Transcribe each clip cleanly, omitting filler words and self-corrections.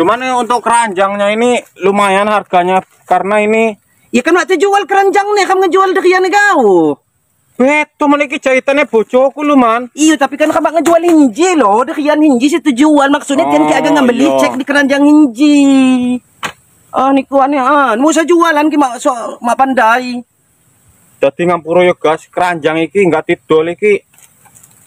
Cuman untuk keranjangnya ini lumayan harganya karena ini ya kan waktu jual keranjang nih, kamu ngejual durian kau. Betul, meniki jahitannya bojoku lu, Man. Iya, tapi kan kamu ngejual hinji loh, durian hinji situ jual. Maksudnya kan kayak agak ngambil cek di keranjang hinji. Ah, niku aneh ah, mau saya jualan ki mak so mak pandai. Dadi ngampuro yo guys, keranjang iki enggak didol iki.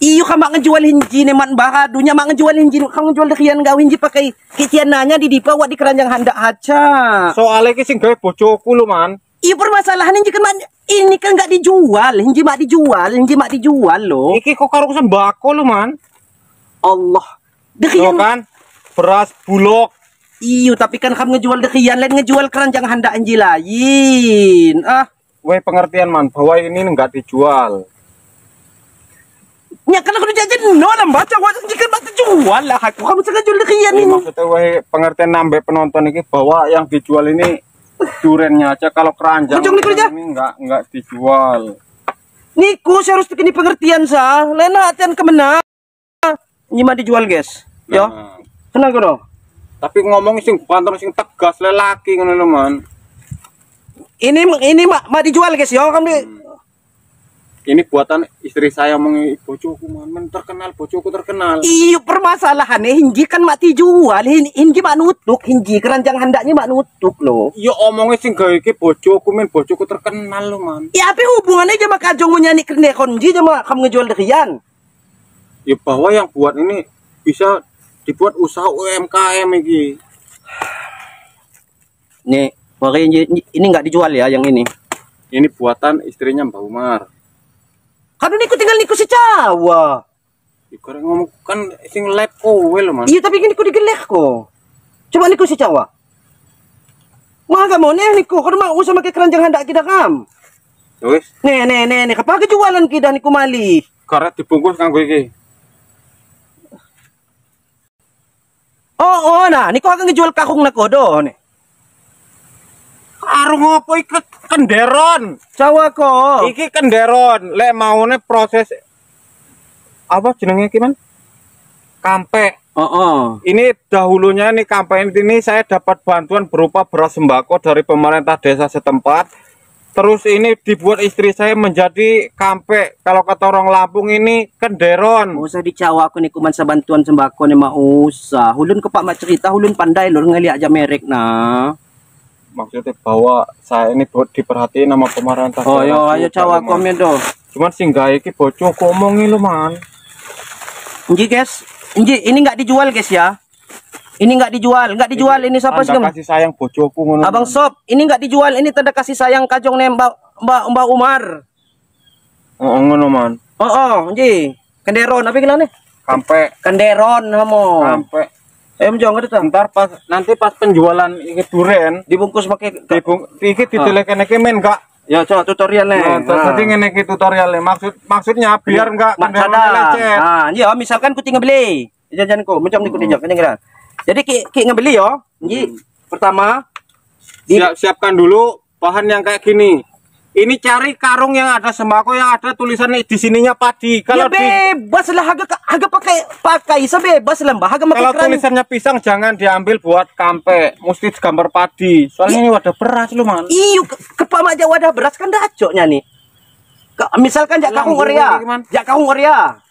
Iyo kamu ngejual hinji nih man bahadunya mak ngejual hinji, kamu ngejual durian gak hinji pakai kitiananya di dipa wak di keranjang handak haca. Soalnya iki sing gawe bojoku lu, Man. Iya permasalahan hinji kan mak, ini kan nggak dijual, hinji mak dijual, hinji mak dijual loh. Iki kok karung sembako lu, Man. Allah. Durian kan beras Bulog. Iyo tapi kan kamu ngejual durian lain ngejual keranjang handak hinji lain. Ah, weh pengertian man bahwa ini nggak dijual. Ya kan aku jajan no lah baca gua jika mak dijual lah aku kamu sengaja jual durian ini. Maksudnya weh pengertian nambah penonton ini bahwa yang dijual ini durennya aja, kalau keranjang ini enggak dijual. Niku saya harus bikin pengertian sah. Lena hatian kemana? Ini mah dijual guys. Yo. Nah. Kenal kono. Tapi ngomong sing banter sing tegas lelaki ngono lho, Man. Ini mak dijual guys yo kan. Ini buatan istri saya ngomong bojoku man, terkenal bojoku terkenal. Iya permasalahannya hinji kan mak dijual, hinji mak nutuk, hinji keranjang handaknya mak nutuk loh. Iya omongnya sing gawe iki bojoku men bojoku terkenal loh man. Ya apa hubungannya sama kajong nyanyi kene konji sama kamu ngejual durian? Ya bahwa yang buat ini bisa dibuat usaha UMKM iki. Nih, pokoknya ini nggak dijual ya yang ini. Ini buatan istrinya Mbak Umar. Kan niku tinggal niku si Jawa. Iku ngomong kan sing lab kowe lho, Man. Iya, tapi niku digelek kok. Coba niku si Jawa. Mah gak mau nih niku, kalau mau usah make keranjang handak kita kam. Ya wis. Nih nih nih nih, kapake jualan kita niku mali. Karena dibungkus kanggo iki. Oh, nah niku akan ngejual kakung nakodo nih. Karung apa iki kenderon? Jawa kok. Iki kenderon, lek maune proses apa jenenge iki, Man? Kampe. Oh. Ini dahulunya nih kampe ini saya dapat bantuan berupa beras sembako dari pemerintah desa setempat. Terus ini dibuat istri saya menjadi kampe. Kalau kata orang Lampung ini kenderon. Usah dicawa aku niku man bantuan sembako nih mau usah. Hulun ke Pak Mak cerita, hulun pandai lur ngeliat aja merek nah. Maksudnya bahwa saya ini buat diperhatiin sama pemerintah. Oh yo ayo cawa komen do. Cuman sing gawe iki bojo ngomongi lho, Man. Nji guys, nji ini enggak dijual guys ya. Ini enggak dijual, ini siapa sih? Tanda kasih sayang bojoku ngono. Abang Sob, ini enggak dijual, ini tanda kasih sayang kajong nih Mbak Umar. Oh, ngono, Man. Oh, nji. Kenderon apa gimana nih? Kampe. Kenderon kamu. Kampe. Mjong ada ntar pas nanti pas penjualan iki duren dibungkus pakai iki ditelekene iki men enggak. Ya coba tutorialnya. Nah, jadi ngene iki tutorialnya. Maksudnya biar enggak kenderon lecet. Nah, iya misalkan ku tinggal beli. Jajan ku macam niku dijak kan. Jadi ki ngebeli yo. Nji pertama siapkan dulu bahan yang kayak gini. Ini cari karung yang ada sembako yang ada tulisannya di sininya padi. Kalau ya bebas lah harga pakai sebebas lah Mbak. Harga kalau tulisannya pisang jangan diambil buat kampe, mesti gambar padi. Soalnya ini wadah beras lu, Man. Iyo, kepama aja wadah beras kan dacoknya nih. Misalkan jak karung Korea, jak karung Korea.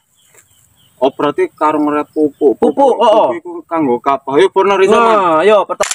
Oh, berarti karung Korea pupuk. Pupuk, oh. Iku kanggo kabeh. Ayo Borno Rizal. Nah, ayo pertama.